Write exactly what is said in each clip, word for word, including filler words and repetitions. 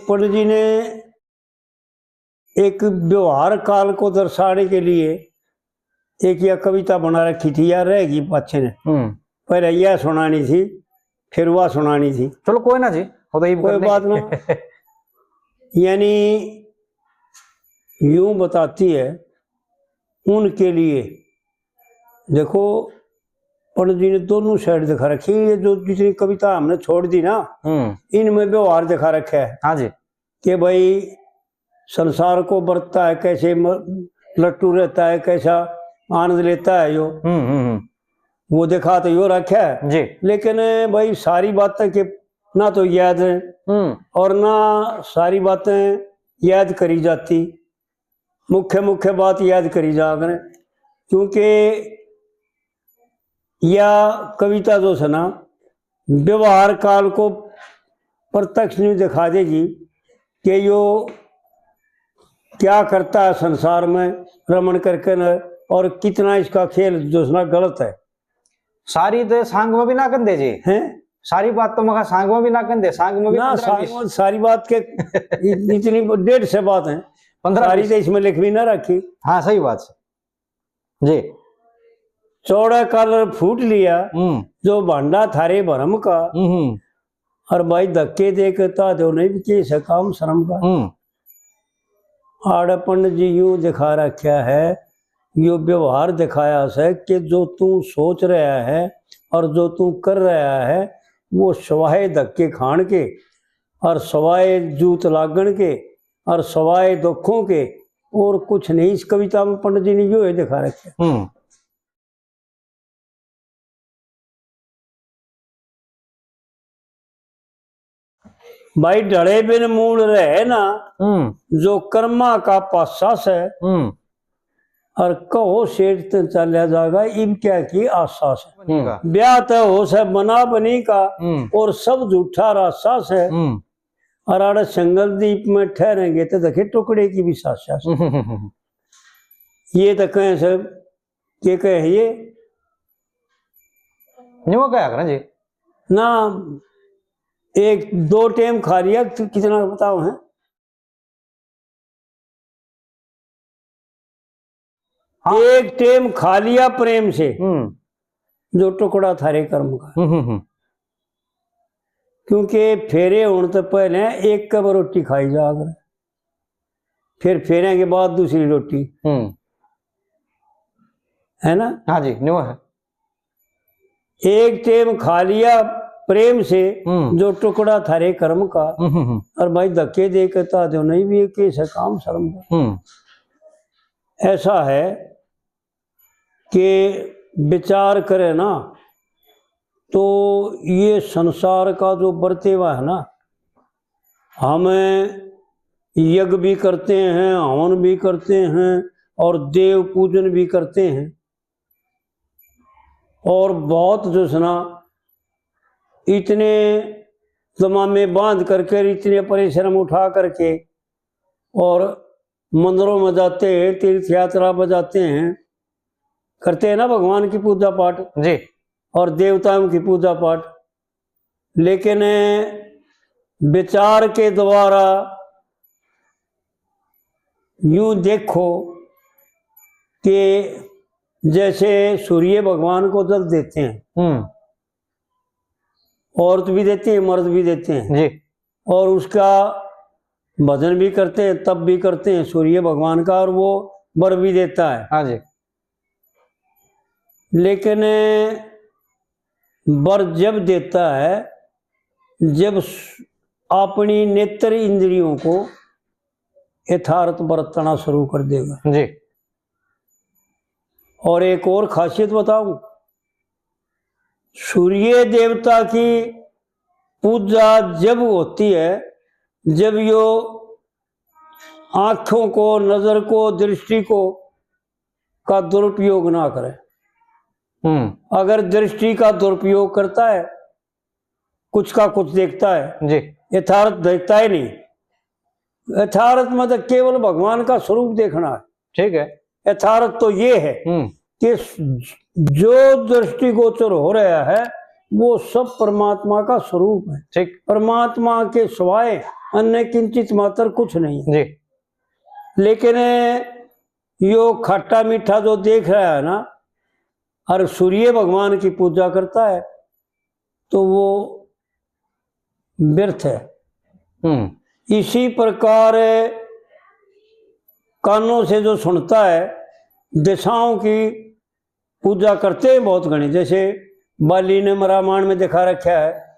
पंडित जी ने एक व्यवहार काल को दर्शाने के लिए एक या कविता बना रखी थी, या रहेगी पाछे ने। हम्म। पहले यह सुनानी थी, फिर वह सुनानी थी। चलो, कोई ना जी, वो तो ये कोई बात ना। यानी यूं बताती है उनके लिए। देखो, पंडित जी ने दोनों साइड दिखा रखी है। ये जो जितनी कविता हमने छोड़ दी ना, हम्म। इनमें व्यवहार दिखा रखा है। हाँ जी। कि भाई, संसार को बरतता है, कैसे म-, लट्टू रहता है, कैसा आनंद लेता है यो। हम्म, हम्म, हम्म। वो दिखा तो यो रखा है। जी। लेकिन भाई, सारी बातें के ना तो याद है हम्म। और ना सारी बातें याद करी जाती, मुख्य मुख्य बात याद करी जा करें, क्योंकि या कविता जो है ना, व्यवहार काल को प्रत्यक्ष नहीं दिखा देगी कि यो क्या करता है संसार में रमण करके न, और कितना इसका खेल जो है ना गलत है। सारी तो सांग में भी ना कंदे जी। हैं? सारी बात तो मखा सांग में भी ना कंदे, सांग में भी ना, पन्द्रह सांग बीस। में सारी बात के इ-, इतनी डेढ़ सौ बात है, पन्द्रह सारी बीस। तो इसमें लिख भी ना रखी। हाँ, सही बात है जी। चौड़ा कालर फूट लिया, हम्म। जो भांडा थारे भरम का। हम्म, हम्म। और भाई, धक्के दे के ता दो नहीं, के से काम शर्म का। हम्म। आड़े पंडित जी यूं दिखा रखा है, यो व्यवहार दिखाया से कि जो तू सोच रहा है और जो तू कर रहा है, वो सवाए धक्के खान के और सवाए जूत लागण के और सवाए दुखों के, और कुछ नहीं। इस कविता में पंडित जी ने यो है दिखा रखा है। हम्म। भाई, ढले बिन मूल रहे ना, हम्म। जो कर्मा का पासा से, हम्म। और कहो सेठ ते चाल्या जागा, इब क्या की आशा से। हम्म। ब्याह ते हो से बना बनी का, हम्म। और सब झूठा रासा से, हम्म। और आड़े संगल दीप में ठहरेंगे तो देखे टुकड़े की भी सासा से। हम्म, हम्म, हम्म। ये तो कहें से, के कहे ये? न्यू कहा करें जी। ना, एक दो टाइम खा लिया तो कितना बताओ है? हाँ। एक टाइम खा लिया प्रेम से, हम्म। जो टुकड़ा थारे कर्म का। हम्म, हम्म, हम्म। क्योंकि फेरे होने तो पहले एक कब रोटी खाई जा कर, फिर फेरे के बाद दूसरी रोटी। हम्म। है ना? हाँ जी, न्यू है। एक टाइम खा लिया प्रेम से, हम्म। जो टुकड़ा थारे कर्म का। हम्म, हम्म, हम्म। और भाई, धक्के दे के ता दो नहीं भी, एक ऐसा काम शर्म का। हम्म। ऐसा है कि विचार करे ना, तो ये संसार का जो बरतेवा है ना, हम यज्ञ भी करते हैं, हवन भी करते हैं और देव पूजन भी करते हैं, और बहुत जो है ना, इतने जमामे बांध करके, इतने परिश्रम उठा करके, और मंदिरों में जाते हैं, तीर्थ यात्रा पर जाते हैं, करते हैं ना भगवान की पूजा पाठ जी। और देवताओं की पूजा पाठ, लेकिन विचार के द्वारा यूं देखो कि जैसे सूर्य भगवान को जल देते हैं, हम्म। औरत भी देती है, मर्द भी देते हैं जी। और उसका भजन भी करते हैं, तप भी करते हैं सूर्य भगवान का, और वो वर भी देता है। हाँ जी। लेकिन वर जब देता है, जब स-, अपनी नेत्र इंद्रियों को यथार्थ बरतना शुरू कर देगा जी। और एक और खासियत बताऊं, सूर्य देवता की पूजा जब होती है, जब यो आंखों को, नजर को, दृष्टि को, का दुरुपयोग ना करे। हम्म। अगर दृष्टि का दुरुपयोग करता है, कुछ का कुछ देखता है जी। यथार्थ देखता ही नहीं। यथार्थ में तो केवल भगवान का स्वरूप देखना है। ठीक है। यथार्थ तो ये है हम्म। कि जो दृष्टिगोचर हो रहा है, वो सब परमात्मा का स्वरूप है। ठीक। परमात्मा के सिवाय अन्य किंचित मात्र कुछ नहीं है। जी। लेकिन यो खट्टा मीठा जो देख रहा है ना, और सूर्य भगवान की पूजा करता है, तो वो व्यर्थ है। हम्म। इसी प्रकार कानों से जो सुनता है, दिशाओं की पूजा करते हैं बहुत घणी, जैसे बाली ने रामायण में दिखा रखा है,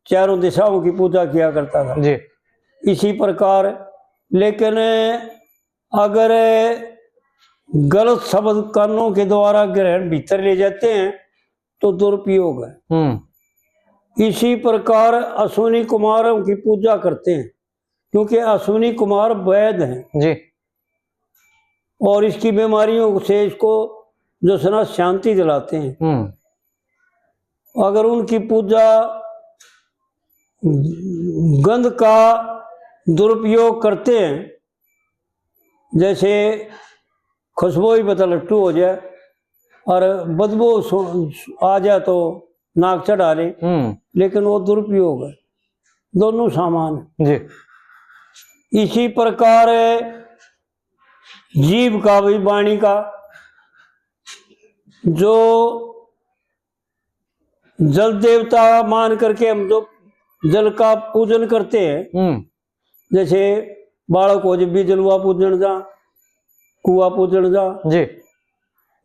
चारों दिशाओं की पूजा किया करता था। जी। इसी प्रकार, लेकिन अगर गलत शब्द कानों के द्वारा ग्रहण भीतर ले जाते हैं, तो दुरुपयोग है। हम्म। इसी प्रकार अश्विनी कुमारों की पूजा करते हैं, क्योंकि अश्विनी कुमार वैद हैं। जी। और इसकी बीमारियों से इसको जो है ना शांति दिलाते हैं। हम्म। अगर उनकी पूजा गंध का दुरुपयोग करते हैं, जैसे खुशबू ही पता लट्टू हो जाए और बदबू सु-, आ जाए तो नाक चढ़ा ले, हम्म। लेकिन वो दुरुपयोग है, दोनों सामान है। जी। इसी प्रकार जीभ का भी, वाणी का, जो जल देवता मान करके हम जो जल का पूजन करते हैं, हम्म। जैसे बालक हो जब भी जलवा पूजन जा, कुआ पूजन जा। जी।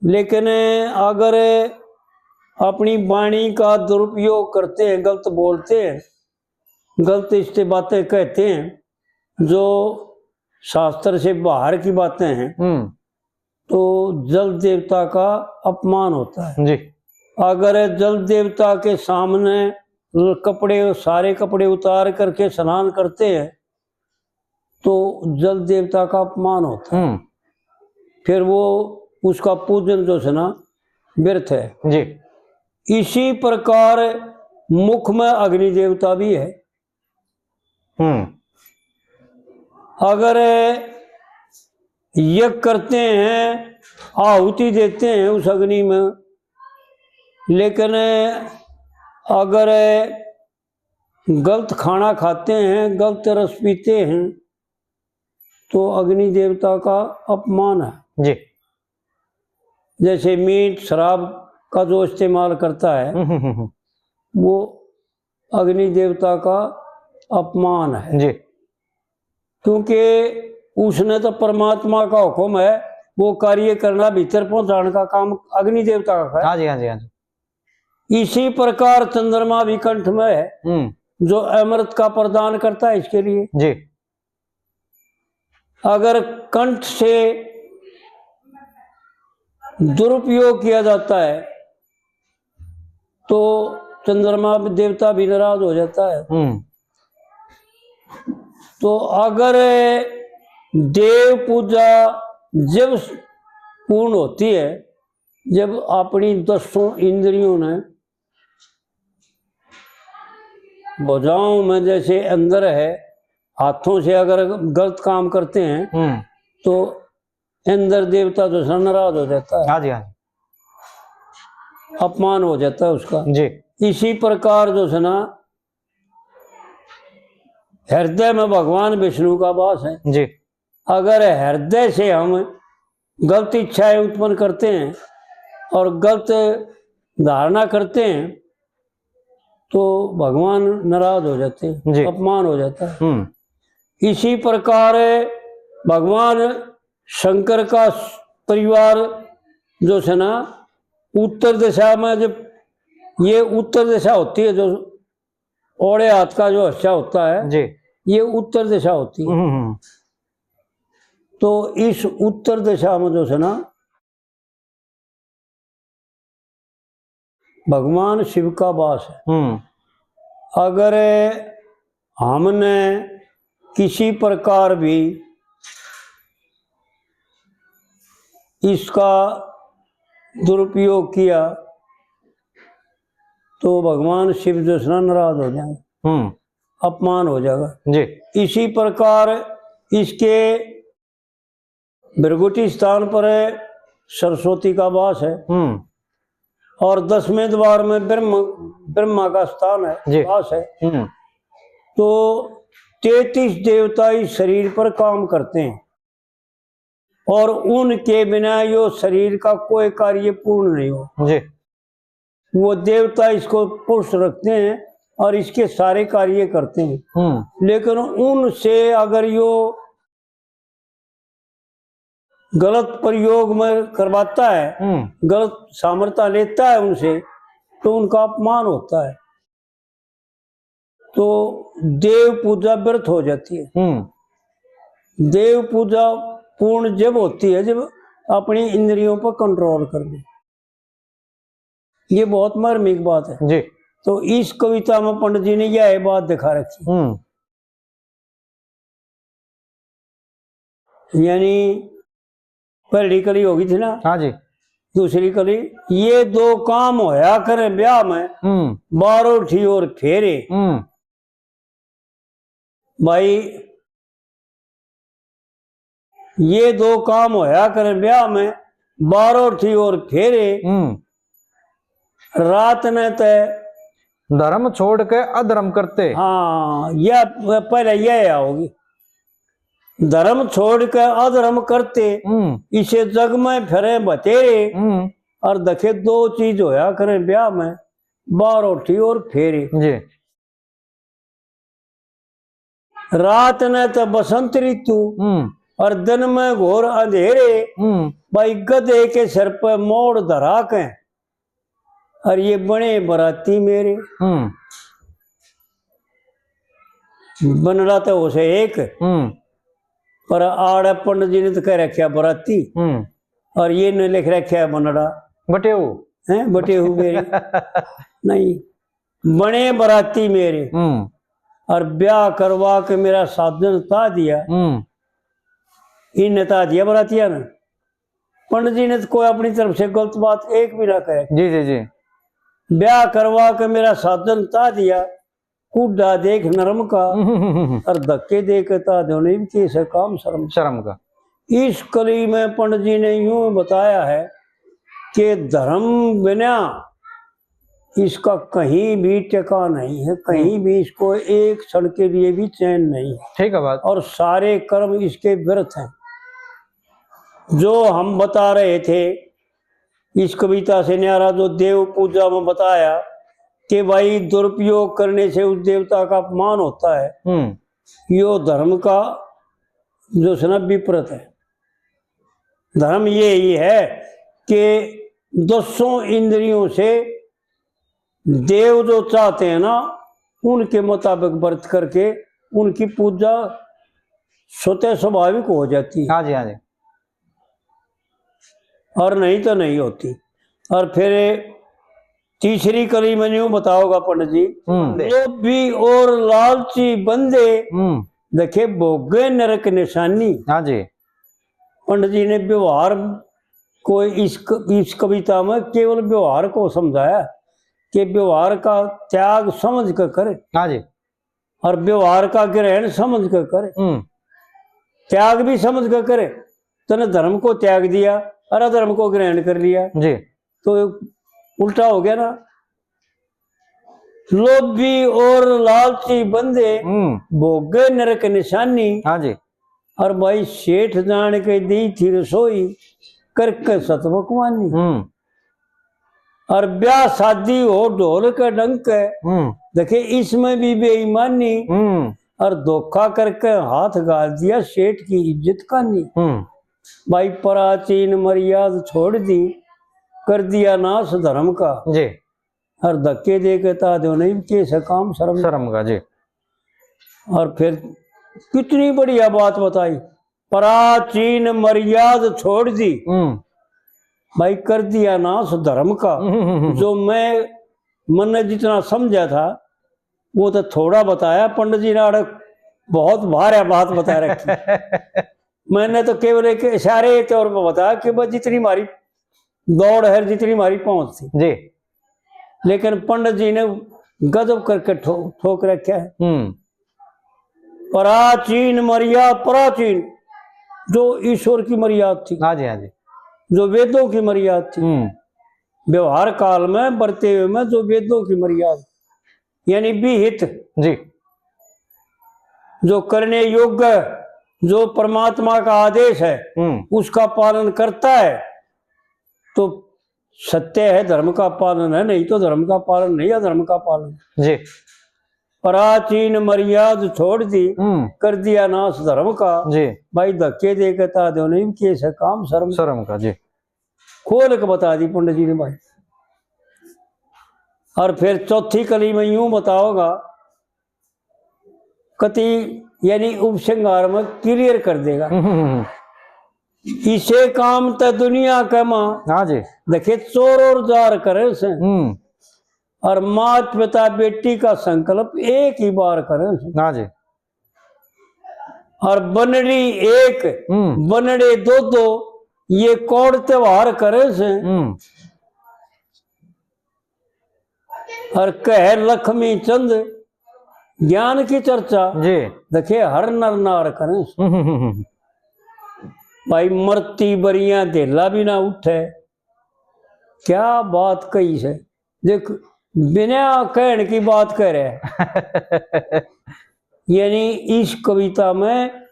लेकिन अगर अपनी वाणी का दुरुपयोग करते हैं, गलत बोलते हैं, गलत इससे बातें कहते हैं, जो शास्त्र से बाहर की बातें हैं, हम्म। तो जल देवता का अपमान होता है। जी। अगर जल देवता के सामने कपड़े, सारे कपड़े उतार करके स्नान करते हैं, तो जल देवता का अपमान होता है। हम्म। फिर वो, उसका पूजन जो है ना, व्यर्थ है। जी। इसी प्रकार मुख में अग्नि देवता भी है। हम्म। अगर यज्ञ करते हैं, आहुति देते हैं उस अग्नि में, लेकिन अगर गलत खाना खाते हैं, गलत रस पीते हैं, तो अग्नि देवता का अपमान है। जी। जैसे मीट, शराब का जो इस्तेमाल करता है, हम्म, हम्म, हम्म। वो अग्नि देवता का अपमान है। जी। क्योंकि उसने तो परमात्मा का हुक्म है, वो कार्य करना, भीतर पहुंचाने का काम अग्नि देवता का है। हाँ जी, हाँ जी, हाँ जी। इसी प्रकार चंद्रमा भी कंठ में है, हम्म। जो अमृत का प्रदान करता है इसके लिए। जी। अगर कंठ से दुरुपयोग किया जाता है, तो चंद्रमा देवता भी नाराज हो जाता है। हम्म। तो अगर देव पूजा जब पूर्ण होती है, जब अपनी दसों इंद्रियों ने भुजाओं में जैसे अंदर है, हाथों से अगर गलत काम करते हैं, हम्म। तो इंद्र देवता जो है ना नाराज हो जाता है। हाँ जी, हाँ जी। अपमान हो जाता है उसका। जी। इसी प्रकार जो है ना, हृदय में भगवान विष्णु का वास है। जी। अगर हृदय से हम गलत इच्छाएं उत्पन्न करते हैं और गलत धारणा करते हैं, तो भगवान नाराज हो जाते हैं, जी। अपमान हो जाता है। हम्म। इसी प्रकार भगवान शंकर का परिवार जो है ना, उत्तर दिशा में, जब ये उत्तर दिशा होती है, जो ओले हाथ का जो हिस्सा होता है, जी। ये उत्तर दिशा होती है। हम्म, हम्म। तो इस उत्तर दिशा में जो है ना, भगवान शिव का वास है। हम्म। अगर हमने किसी प्रकार भी इसका दुरुपयोग किया, तो भगवान शिव जो है ना नाराज हो जाएंगे, हम्म। अपमान हो जाएगा। जी। इसी प्रकार इसके भृगुटी स्थान पर सरस्वती का वास है, हम्म। और दसवें द्वार में ब्रह्म, ब्रह्मा का स्थान है, जी। वास है। हम्म। तो तैंतीस देवता इस शरीर पर काम करते हैं और उनके बिना यो शरीर का कोई कार्य पूर्ण नहीं हो। जी। वो देवता इसको पुष्ट रखते हैं और इसके सारे कार्य करते हैं। हम्म। लेकिन उनसे अगर यो गलत प्रयोग में करवाता है, हम्म। गलत सामर्थ्य लेता है उनसे, तो उनका अपमान होता है। तो देव पूजा व्यर्थ हो जाती है। हम्म। देव पूजा पूर्ण जब होती है, जब अपनी इंद्रियों पर कंट्रोल कर ले। ये बहुत मार्मिक बात है। जी। तो इस कविता में पंडित जी ने यह बात दिखा रखी। हम्म। यानी पहली कली होगी थी ना? हाँ जी। दूसरी कली, ये दो काम होया करे ब्याह में, हम्म। बारोठी और फेरे। हम्म। भाई, ये दो काम होया करे ब्याह में, बारोठी और फेरे। हम्म। रात ने ते धर्म छोड़ के अधर्म करते। हाँ, यह पहले यह आओगी। धर्म छोड़ के अधर्म करते, हम्म। इसे जग में फिरे बतेरे। हम्म। और देखे दो चीज होया करे ब्याह में, बारोठी और फेरे। जी। रात ने तो बसंत ऋतु, हम्म। और दिन में घोर अंधेरे। हम्म। भाई गधे के सिर पे मोड़ धरा के, और ये बने बराती मेरे। हम्म। बनड़ा तो हो से एक, हम्म। पर आड़े पंडित जी ने तो कह रखा बराती, हम्म। और ये ने लिख रखा है बनड़ा। बटेऊ। हैं, बटेऊ मेरे। नहीं, बने बराती मेरे। हम्म। और ब्याह करवा के मेरा साजन ता दिया। हम्म। इनने ता दिया बरातिया ने। पंडित जी ने तो कोई अपनी तरफ से गलत बात एक भी ना करे। जी, जी, जी। ब्याह करवा के मेरा साजन ता दिया, कूड़ा देख नरम का, हम्म। और धक्के दे के ता दो नहीं, के से काम शर्म। शर्म का। इस कली में पंडित जी ने यूं बताया है कि धर्म बिना इसका कहीं भी टिका नहीं है, कहीं हम्म। भी इसको एक क्षण के लिए भी चैन नहीं है। ठीक है बात। और सारे कर्म इसके व्यर्थ हैं। जो हम बता रहे थे इस कविता से न्यारा, जो देव पूजा में बताया कि भाई दुरुपयोग करने से उस देवता का अपमान होता है, हम्म। यो धर्म का जो है ना विपरीत है। धर्म यही है कि दसों इंद्रियों से देव जो चाहते हैं ना, उनके मुताबिक व्रत करके उनकी पूजा स्वतः स्वाभाविक हो जाती है। हाँ जी, हाँ जी। और नहीं तो नहीं होती। और फिर तीसरी कली में यूं बताओगा पंडित जी, हम्म। लोभी और लालची बंदे, हम्म। देखे भोगे नरक निशानी। हाँ जी। पंडित जी ने व्यवहार को इस क-, इस कविता में केवल व्यवहार को समझाया कि व्यवहार का त्याग समझ कर करे। हाँ जी। और व्यवहार का ग्रहण समझ कर करे। हम्म। त्याग भी समझ कर करे। तने धर्म को त्याग दिया और अधर्म को ग्रहण कर लिया। जी। तो उल्टा हो गया ना। लोभी और लालची बंदे, हम्म। भोगे नरक निशानी। हाँ जी। और भाई सेठ जान के दी थी रसोई, करके सत पकवानी। हम्म। और ब्याह शादी हो ढोल के डंके, हम्म। देखे इसमें भी बेईमानी। हम्म। और धोखा करके हाथ गाल दिया, सेठ की इज्जत कानी। हम्म। भाई प्राचीन मर्याद छोड़ दी, कर दिया नाश धर्म का। जी। और धक्के दे के ता दो नहीं, के से काम शर्म। शर्म का, जी। और फिर कितनी बढ़िया बात बताई, प्राचीन मर्याद छोड़ दी। हम्म। भाई कर दिया नाश धर्म का। हम्म, हम्म, हम्म। जो मैं, मैंने जितना समझा था, वो तो थोड़ा बताया, पंडित जी ने आड़े बहुत भारी बात बता रखी। मैंने तो केवल एक इशारे के तौर पर बताया कि बस जितनी हमारी दौड़ है, जितनी हमारी पहुंच थी। जी। लेकिन पंडित जी ने गजब करके ठो-, ठोक रखा है। हम्म। प्राचीन मर्याद, प्राचीन जो ईश्वर की मर्याद थी, हाँ जी, हाँ जी। जो वेदों की मर्याद थी, हम्म। व्यवहार काल में बरते हुए में जो वेदों की मर्याद, यानी विहित। जी। जो करने योग्य, जो परमात्मा का आदेश है, हम्म। उसका पालन करता है, तो सत्य है, धर्म का पालन है, नहीं तो धर्म का पालन नहीं है, धर्म का पालन। जी। प्राचीन मर्याद छोड़ दी, हम्म। कर दिया नाश धर्म का। जी। भाई, धक्के दे के ता दो नहीं, कैसे काम शर्म। शर्म का, जी। खोल के बता दी पंडित जी ने भाई। और फिर चौथी कली में यूं बताओगा, कति यानी उपसंहार में clear कर देगा। हम्म, हम्म, हम्म। इसे काम त दुनिया के माँ। हाँ जी। देखे, चोर और जार करे से। हम्म। और मात पिता बेटी का संकल्प एक ही बार करे से। हाँ जी। और बनड़ी एक, हम्म। बनड़े दो दो, ये कौड़ त्योहार करे से। हम्म। और कह लक्ष्मी चंद ज्ञान की चर्चा। जी। देखे हर नर नार करें। हम्म, हम्म, हम्म। भाई, मरती बरियां धेला भी ना उठे। क्या बात कही से। देख, बिना कहण की बात कह रहे। यानी इस कविता में,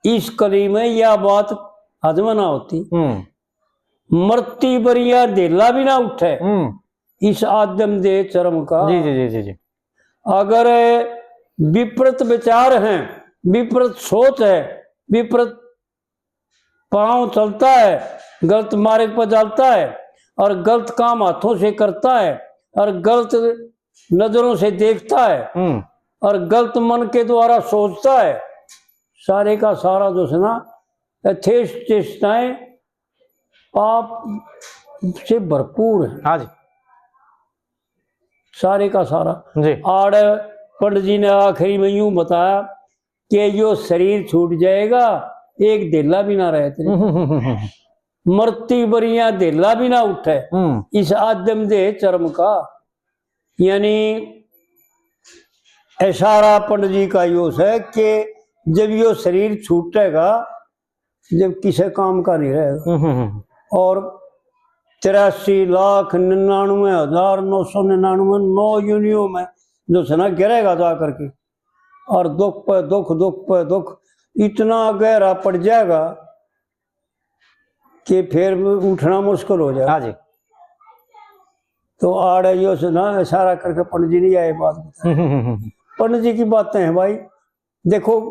इस कली में यह बात हजम ना होती। हम्म। मरती बरियां धेला भी ना उठे। हम्म। इस आदम दे चरम का। जी, जी, जी, जी, जी। अगर विपरीत विचार हैं, विपरीत सोच है, विपरीत पांव चलता है, गलत मार्ग पर चलता है और गलत काम हाथों से करता है और गलत नजरों से देखता है हम्म। और गलत मन के द्वारा सोचता है, सारे का सारा जो है ना, यथेष्ट चेष्टाएं पाप से भरपूर है। हाँ जी। सारे का सारा। जी। आड़ पंडित जी ने आखिरी में यूं बताया कि यो शरीर छूट जाएगा, एक धेला भी ना रहे तेरे। हम्म, हम्म, हम्म, हम्म। मरती बरियां धेला भी ना उठे हम्म। इस आदम दे चरम का। यानी इशारा पंडित जी का यो है कि जब यो शरीर छूटेगा, जब किसी काम का नहीं रहेगा। हम्म, हम्म, हम्म। और तिरासी लाख निन्यानवे हजार नौ सौ निन्यानवे, नौ योनियों में जो है ना गिरेगा जा करके, और दुख पे दुख, दुख पे दुख, इतना गहरा पड़ जाएगा कि फिर उठना मुश्किल हो जाएगा। हाँ जी। तो आड़े यो से ना इशारा करके पंडित जी ने यही बात बताई। हम्म, हम्म, हम्म। पंडित जी की बातें हैं भाई, देखो,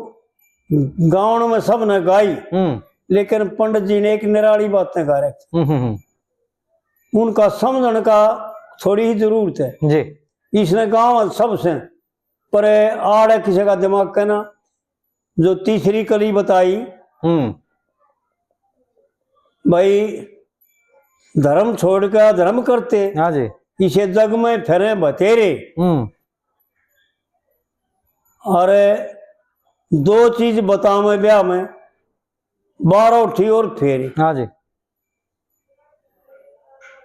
गावण में सब ने गाई, हम्म। लेकिन पंडित जी ने एक निराली बातें गा रखी। हम्म, हम्म, हम्म। उनका समझण का थोड़ी ही जरूरत है। जी। इसने गाव सब से, पर आड़े किसी का दिमाग कहना, जो तीसरी कली बताई, हम्म। भाई, धर्म छोड़ के अधर्म करते, हाँ जी। इसे जग में फिरे बतेरे। हम्म। अरे, दो चीज बतावे ब्याह में, बारह उठी और फेरी। हाँ जी।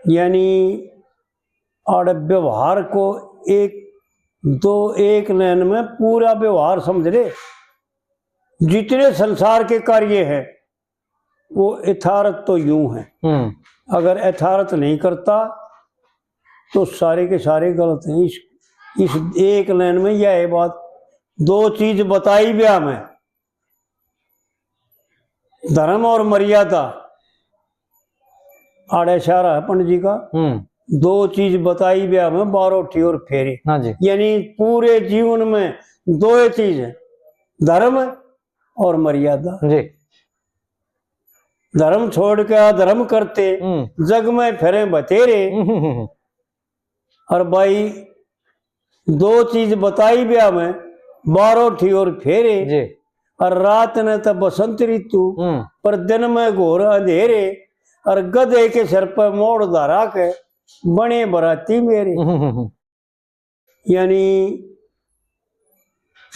यानी आड़े व्यवहार को एक दो, एक लाइन में पूरा व्यवहार समझ ले। जितने संसार के कार्य हैं, वो यथार्थ तो यूं है। हम्म। अगर यथार्थ नहीं करता, तो सारे के सारे गलत हैं। इस, इस एक लाइन में यह है बात। दो चीज बताई ब्याह में, धर्म और मर्यादा, आड़े इशारा है पंडित जी का। हम्म। दो चीज बताई ब्याह में, बारह उठी और फेरी। हाँ जी। यानी पूरे जीवन में दो ही चीज है, धर्म और मर्यादा। जी। धर्म छोड़ के अधर्म करते, हम्म। जग में फिरे बतेरे। हम्म, हम्म, हम्म। और भाई, दो चीज बताई ब्याह में, बारह उठी और फेरे। जी। और रात ने तो बसंत ऋतु, हम्म। पर दिन में घोर अंधेरे। और गधे के सिर पर मोड़ धरा के बने बराती मेरे। हम्म, हम्म, हम्म। यानी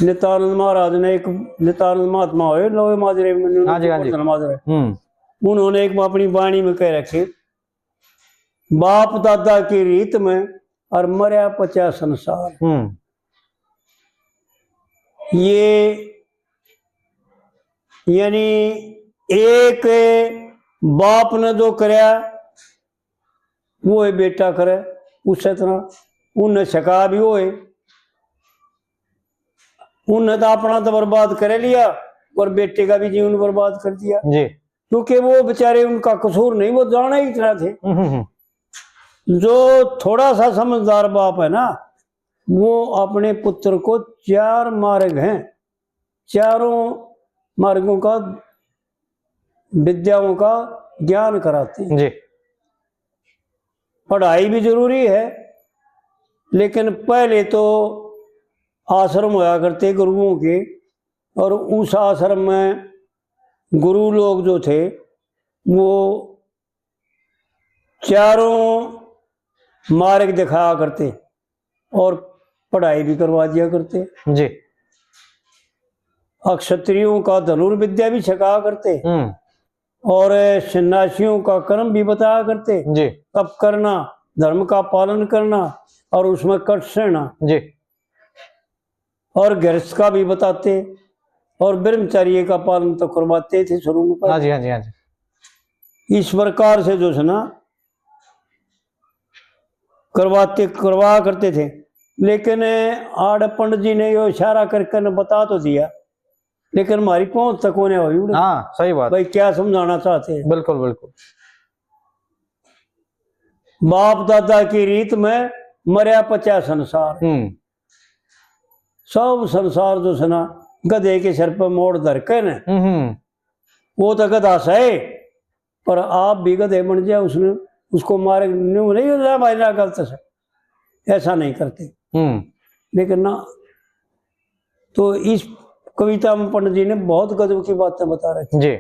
नित्यानंद महाराज ने एक, नित्यानंद महात्मा हुए लोहे माजरे में, हाँ जी, हाँ जी। गोवर्धन माजरे। हम्म। उन्होंने एक अपनी वाणी में कह रखे, बाप दादा की रीत में और मरया पचा संसार। हम्म। ये यानी एक बाप ने जो करया, वो है बेटा करे, उस तरह उन्हें सका भी होए। उन्हें तो अपना तो बर्बाद कर लिया और बेटे का भी जीवन बर्बाद कर दिया। जी। क्योंकि वो बेचारे, उनका कसूर नहीं, वो जाना ही इतना थे। हम्म, हम्म, हम्म। जो थोड़ा सा समझदार बाप है ना, वो अपने पुत्र को चार मार्ग हैं, चारों मार्गों का, विद्याओं का ज्ञान कराते हैं। जी। पढ़ाई भी जरूरी है, लेकिन पहले तो आश्रम होया करते गुरुओं के, और उस आश्रम में गुरु लोग जो थे, वो चारों मार्ग दिखाया करते और पढ़ाई भी करवा दिया करते। जी। अक्षत्रियों का धनुर्विद्या भी सिखाया करते हम्म। और सन्यासियों का कर्म भी बताया करते। जी। तप करना, धर्म का पालन करना और उसमें कट सहना, जी। और गृहस्थ का भी बताते और ब्रह्मचर्य का पालन तो करवाते थे शुरू में। हाँ जी, हाँ जी, हाँ जी। इस प्रकार से जो है ना, करवाते, करवा करते थे। लेकिन आड़ पंडित जी ने यो इशारा करके न बता तो दिया, लेकिन हमारी पहुंच तक कोने हुई उड़े। हाँ, सही बात। भाई क्या समझाना चाहते हैं? बिल्कुल, बिल्कुल। बाप दादा की रीत में मरया पचा संसार। हम्म। सब संसार जो है ना, गधे के सिर पर मोड़ धर के न, हम्म, हम्म। वो तो गधा सहे, पर आप भी गधे बन जाए, उसने, उसको मारे, न्यू नहीं होता भाई ना गलत से, ऐसा नहीं करते। हम्म। लेकिन ना, तो इस कविता में पंडित जी ने बहुत गजब की बातें बता रखी। जी।